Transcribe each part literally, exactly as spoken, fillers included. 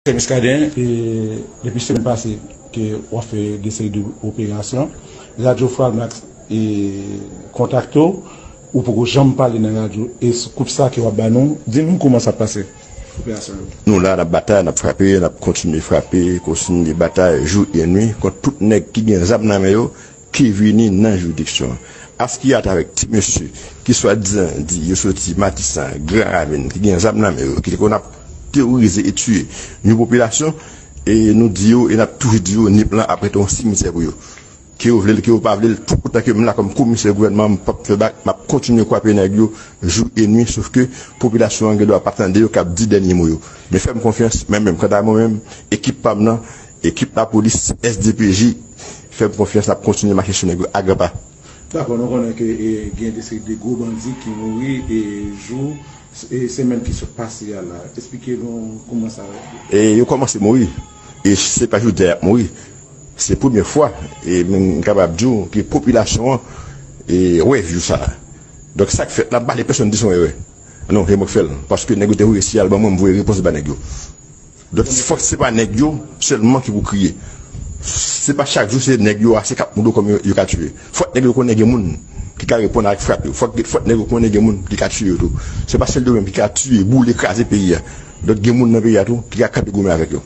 Komisè Muscadin, e, depi semèn pase ke w ap fè de seri de operasyon, Radyo Framax, e, kontakte w, ou poko janm pale nan radyo, e sou koup sa ke w ap ba nou, di nou kòman sa ap pase, operasyon yo. Nou la, n ap batay, n ap frape, n ap kontinye frape, kontinye batay, jou e nwi, kont tout nèg ki gen zam nan men yo, ki vini nan jiridiksyon an. Askia t avèk ti mesye ki swadizan di yo soti Matisan, Gran Ravin, ki gen zam nan men yo, ki te konn ap teworize e tiye yon popilasyon, e nou di yo, e n ap toujou di yo, Nip lan ap rete yon simityè pou yo. Ke yo vle l, ke yo pa vle l, tout otan ke m la kòm komisè gouvènman, m p ap fè bak, m ap kontinye kwape nèg yo, jou e nwi, sof ke popilasyon an gen dwa pa tande yo k ap di dènye mo yo. Men fè m konfyans, mwen menm, kanta mwen menm, ekip pa m nan, ekip lapolis, S D P J, fè m konfyans, n ap kontinye mache sou nèg yo a gran pa. Dakò, nou konnen ke, e, gen de seri de gwo bandi ki mouri, e, jou, e, semèn ki sot pase a la. Eksplike nou kòman sa ye. E yo kòmanse mouri. E se pa jodi a y ap mouri. Se premye fwa, e m kapab di w ke popilasyon an, e, wè jou sa a. Donk, sa k fèt la, pa de pèsonn di se yon erè. Non, se mwen k fè l. Paske nèg yo te voye siyal ban mwen, m voye repons ba nèg yo. Donk, fòk se pa nèg yo sèlman ki pou kriye. Se pa chak jou se nèg yo a, se k ap moute kòm yo, yo ka tiye. Fòk nèg yo konnen gen moun ki ka reponn avèk frap yo. Fòk, fòk nèg yo konnen gen moun ki ka tiye yo tou. Se pa sèl yo menm ki ka tiye, boule, kraze peyi a. Donk, gen moun nan peyi a tou ki ka kanpe goumen avèk yo.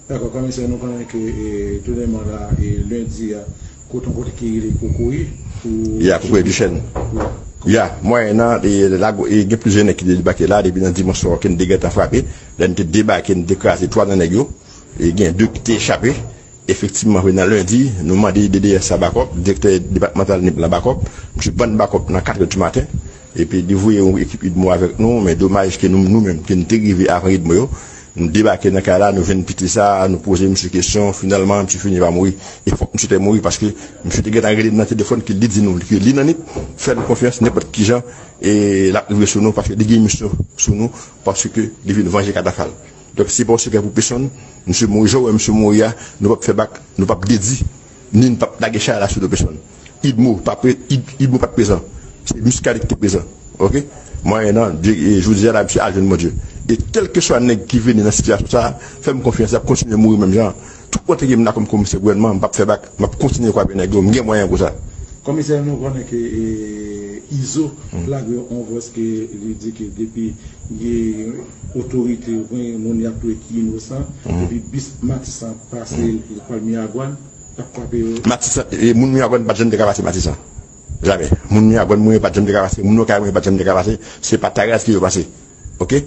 Dakò, komisè, nou konnen ke, e, tounèman la, e, lendi a, kote yon kote ki rele Kokoye pou... Ya, Kokoye Dichèn. Wi. Ya, mwayen nan, e, la, e, gen plizyè nèg ki te debake la, depi nan dimanch swa ke n te gentan frape. Lè n te debake, n te kraze twa nan nèg yo. E gen de ki te chape. Efektivman, vre nan lendi, nou mande D D S la bakòp, direktè depatmantal Nip lan bakòp. Misye ban n bakòp nan katrè di maten. Epi li voye yon ekip idmo avèk nou, men domaj ke nou, nou menm, ke n te rive avan idmo yo. Nou debake nan kay la, nou jwenn piti sa, nou poze misye kesyon, finalman, misye fini pa mouri. E fòk misye te mouri, paske misye te gentan rele m nan telefòn, ke li di nou, ke li nan Nip, fè nou konfyans, nenpòt ki jan, e l ap rive sou nou, paske li gen misyon sou nou, paske li vin vanje katafal. Donk, se pa yon sekrè pou pèsonn, misye mouri, jan w wè misye mouri a, nou p ap fè bak, nou p ap dedi, ni n p ap lage chay la sou do pèsonn. Idmo pa pre-, Id-, Idmo pa t prezan. Se Muscadin ki te prezan. Oke? Mwayen nan, Dye, e, jodi a la, misye al jwenn Bondye. E kèlkeswa nèg ki vini nan sitiyasyon sa a, fè m konfyans, y ap kontinye mouri menm jan. Tout kote ke m la kòm komisè gouvènman, m p ap fè bak, m ap kontinye kwape nèg yo, m gen mwayen pou sa. Komisè, nou konnen ke, e, Izo lage yon vòs ke li di ke depi gen otorite oubyen moun y ap touye ki inosan, depi bis Matisan pase pral Miragwàn, y ap frape yo. Matisan, e, moun Miragwàn pa t janm te ka pase Matisan. Jamè. Moun Miragwàn mwen yo pa t janm te ka pase, moun Okay mwen yo pa t janm te ka pase, se pa Taraz ke yo pase. Oke?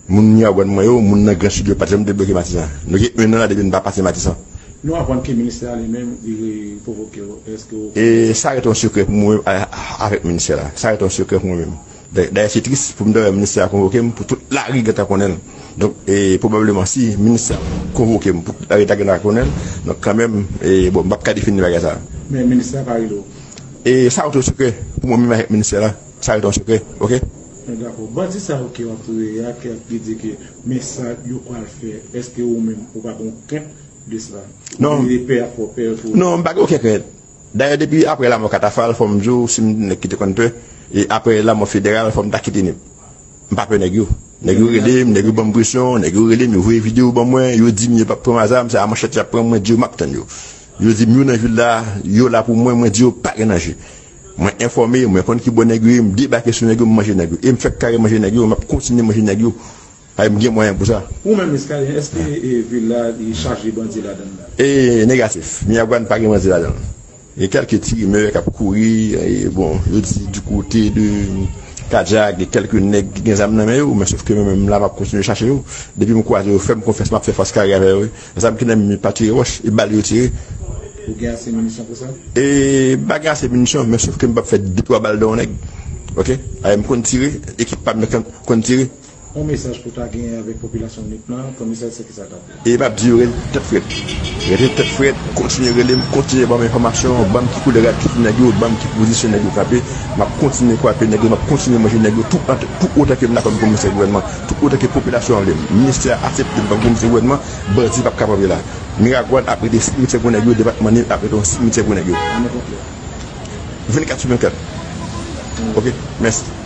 Moun Miragwàn mwen yo, moun nan Gran Sid yo pa t janm debloke Matisan. Nou gen en an la depi n pa pase Matisan. Nou aprann ke ministè a li menm, li konvoke w. Èske w... E sa rete yon sekrè pou mwen, a, a, avèk ministè la. Sa rete yon sekrè pou mwen menm. Dayè, dayè, se tris pou m ta wè ministè a konvoke m, pou tout lari gentan konnen l. Donk, e, pwobableman, si ministè a konvoke m, pou tout lari ta gentan konnen l, donk, kanmenm, e, bon, m p ap ka defini bagay sa. Men ministè a pa rele w? E sa rete yon sekrè pou mwen menm avèk ministè la. Sa rete yon sekrè, oke? Dakò. Bandi sa yo ke w ap touye a, ke, ki di ke men sa yo pral fè, èske ou menm ou pa gen yon krent de sa? Non. Ou gen pè, ap fè w pè tou? Non, m pa gen okenn krent. Dayè, depi apre lanmò Katafal, fò m di w, si m te nèg ki te konn pè, e apre lanmò Federal, fò m ta kite Nip. M pa pè nèg yo. Nèg yo rele m, nèg yo ban m presyon, nèg yo rele m, yo voye videyo ban mwen, yo di m yo p ap pran m a zam, se a manchèt y ap pran mwen, di yo m ap tann yo. Yo di m yo nan vil la, yo la pou mwen, mwen di yo pa gen danje. Mwen enfòme, mwen konn ki bò nèg yo ye, m debake sou nèg yo, m manje nèg yo. E m fèk kare manje nèg yo, m ap kontinye manje nèg yo. Paske m gen mwayen pou sa. Ou menm, Muscadin, èske, e, vil la, li chaje bandi ladan l la? E negatif. Miragwàn pa gen bandi ladan l. Gen kèlke ti rimè k ap kouri, e, bon, yo di du côté de Kadiak, gen kèlke nèg ki gen zam nan men yo, men sòf ke mwen menm la, m ap kontinye chache yo. Depi m kwaze yo, fè m konfyans, m ap fè fas kare avè yo, wi. Zam ki nan men m pa tire wòch, e bal yo tire. Ou gen ase minisyon pou sa? E, m pa gen ase minisyon, men sòf ke m p ap fè de twa bal nan yon nèg. Oke? Aye, m konn tire, ekip pa m nan konn, konn tire. Yon mesaj pou ta genyen avèk popilasyon Nip lan, komisè, se kisa l t ap di? E m ap di yo rete tèt frèt. Rete tèt frèt, kontinye rele m, kontinye ban m enfòmasyon, ban m ki koulè rad ki sou nèg yo, ban m ki pozisyon nèg yo kanpe. M ap kontinye kwape nèg yo, m ap kontinye manje nèg yo, tout, tout otan ke m la kòm komisè gouvènman, tout otan ke popilasyon an vle m. Ministè a aksepte m kòm komisè gouvènman, bandi p ap ka kanpe la. Miragwàn ap rete simityè pou nèg yo, depatman Nip ap rete yon simityè pou nèg yo. Vennkat sou vennkat. Oke, mèsi.